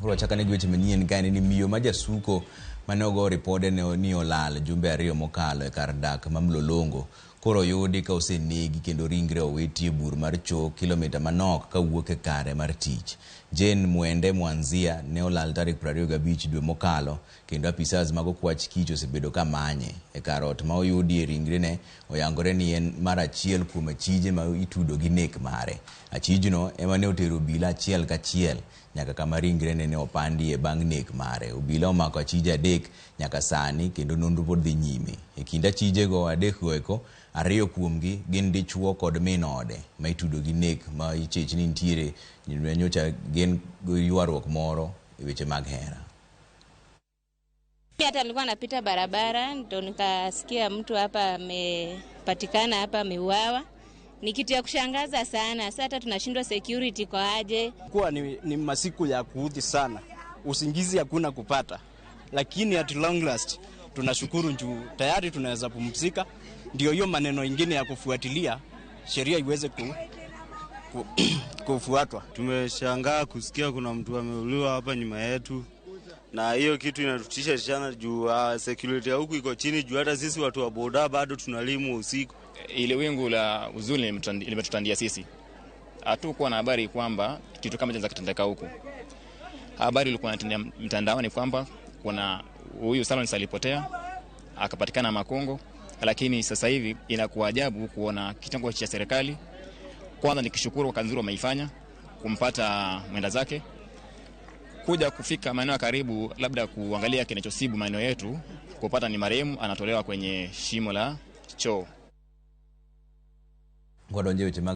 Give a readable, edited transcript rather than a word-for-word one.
Koro wachako ane gi weche manyien ka en ni miyo ma jasuko mane ogo ripode ni olal jumbe 2 mokalo e kar dak ma Mlolongo koro oyudi ka osenegi kendo ringre owiti e bur mar choo kilomita manok kawuok e kare mar tich. Jane Mwende Mwanzia ne olal tarik 25 dwe mokalo kendo apisas mag okwach kich osebedo ka manye. E kar ot ma oyudie ringrene oyangore ni en mar achiel kuom achije ma itudo gi nek mare. Achijno ema ne otero obila achiel kachiel nyaka kama ringrene ne opandie bang' nek mare. Obila omako achije 3 nyaka sani kendo nonro pod dhi nyime. E kind achijego 3 go eko, 2 kuomgi gin dichuo kod min ode ma itudo gi nek ma ichich ni nitiere nyocha gin ywaruok moro e weche mag hera. Hata nilikuwa napita barabara ndo nikasikia mtu hapa amepatikana hapa ameuawa. Ni kitu ya kushangaza sana. Sasa hata tunashindwa security kwa aje. Kuwa ni masiku ya kuudhi sana. Usingizi hakuna kupata. Lakini at long last tunashukuru juu tayari tunaweza pumzika. Ndio hiyo maneno ingine ya kufuatilia sheria iweze kufuatwa. Tumeshangaa kusikia kuna mtu ameuliwa hapa nyuma yetu. Na hiyo kitu inatutisha sana juu security ya huku iko chini juu hata sisi watu wa boda bado tunalimu usiku. Ile wingu la huzuni limetutandia sisi. Hatukuwa na habari kwamba kitu kama kinaweza kutendeka huku. Habari ilikuwa inatendea mtandaoni kwamba kuna huyu Salon alipotea akapatikana Makongo, lakini sasa hivi inakuwa ajabu kuona kitengo cha serikali. Kwanza nikishukuru kwa kazi nzuri wameifanya kumpata mwenda zake, kuja kufika maeneo ya karibu labda kuangalia kinachosibu maeneo yetu, kupata ni marehemu anatolewa kwenye shimo la choo. Wadonje weche mag